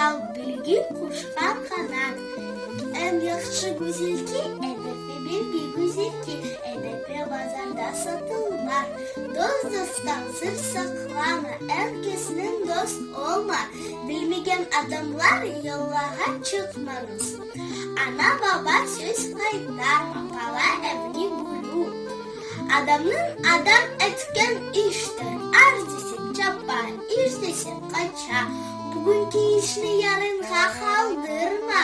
al, bilgi quşqa qanat. Eñ yahşı güzelki, edep ve bilgi güzelki, edep ve bazarda satılmaz. Dost dosttan sır saqlama, er kesniñ dost olma. Bilmegen adamlar yollarğa çıqmañız. Ana-baba söz qaytarma, bala evni bölü. Adamnıñ adam etken iştir. Az dese çapa, iş dese qaça. Bugünki işni yarınğa qaldırma.